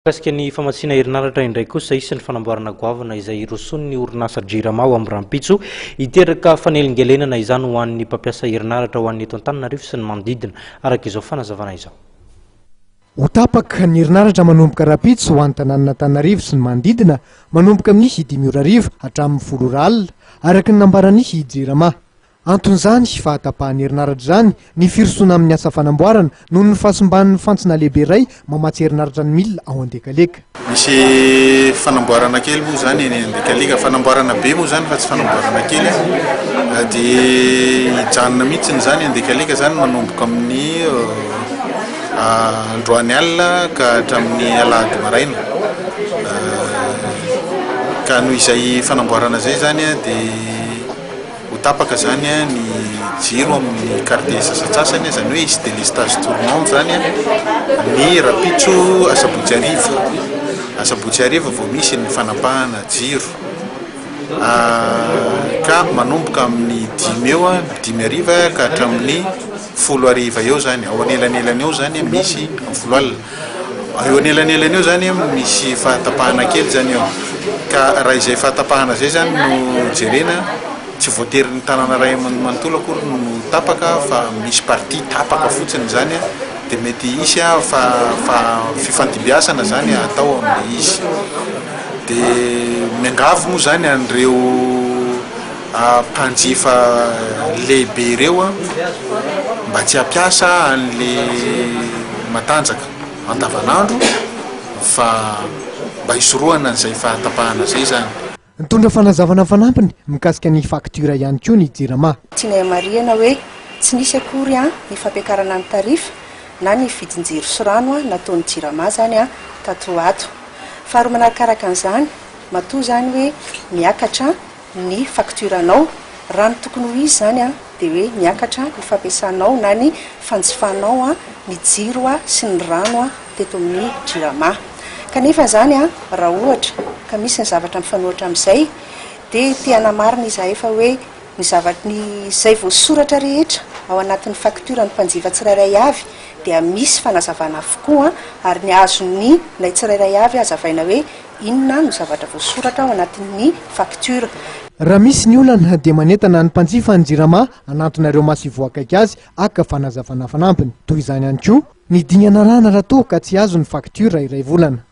Mikasika ny famatsiana herinaratra indray kosa, hisy ny fanamboarana goavana izay hirosoan'ny orinasa Jirama ho amin'ny rahampitso. Hiteraka fanelingelenana izany ho an'ny mpampiasa herinaratra ho an'ny eto Antananarivo sy ny manodidina, araka izao fanazavana izao. Ho tapaka ny herinaratra manomboka rahampitso ho an'ny tanànan'Antananarivo sy ny manodidina, manomboka amin'ny dimy ora hariva hatramin'ny folo ora alina, araka ny nambaran'ny Jirama. Anton'izany fahatapahan'ny herinaratra izany ny firosoana amin'ny asa fanamboarana noho ny fahasimban'ny fantsona lehibe iray mamatsy herinaratra ny milina ao Andekaleka. Misy fanamboarana kely moa izany eny Andekaleka, fanamboarana be moa izany fa tsy fanamboarana kely a, dia hijanona mihitsy izany Andekaleka izany manomboka amin'ny androany alina ka hatramin'ny alahady maraina, ka noho izay fanamboarana izay izany dia. Ho tapaka izany ny jiro amin'ny quartier sasantsasany, izany hoe hisy délestage tournant izany ny rahampitso asabotsy hariva. Asabotsy hariva vao misy ny fanapahana jiro ka manomboka amin'ny dimy eo, dimy hariva ka hatramin'ny folo hariva eo izany, ao anelanelany eo izany misy amin'ny folo alina. Eo anelanelany eo izany misy fahatapahana kely izany eo. Ka raha izay fahatapahana izay izany no jerena, tsy voatery ny tanàna iray manontolo akory no tapaka fa misy partie tapaka fotsiny izany dia mety hisy fa fa fifandimbiasana izany atao amin'ilay izy. Dia miangavy moa izany an'ireo mpanjifa lehibe ireo mba tsy hampiasa an'le matanjaka andavanandro fa mba hisorohana an'izay fahatapahana izay izany. Nitondra fanazavana fanampiny mikasika ny facture ihany koa ny Jirama. Tianay hamarihana hoe tsy nisy akory ny fampiakarana ny tarif na ny vidin-jiro sy rano nataon'ny Jirama izany tato ho ato. Faharoa manarakaraka an'izany, matoa izany hoe miakatra ny facture-nao. Raha ny tokony ho izy izany dia hoe miakatra ny fampiasanao na ny fanjifanao ny jiro sy ny rano teto amin'ny Jirama. Kanefa izany raha ohatra ka misy ny zavatra mifanohitra amin'izay dia te hanamarina izahay fa hoe ny zava-, ny izay voasoratra rehetra ao anatin'ny facture ny mpanjifa tsirairay avy dia misy fanazavana avokoa ary ny azon'ny nay tsirairay avy hazavaina hoe Inona no zavatra voasoratra ao anatin'ny facture? Raha misy ny olana dia manentana ny mpanjifa ny Jirama hanantona ireo masoivoho akaiky azy haka fanazavana fanampiny. Toy izany ihany koa ny dingana arahana raha toa ka tsy azo ny facture iray volana.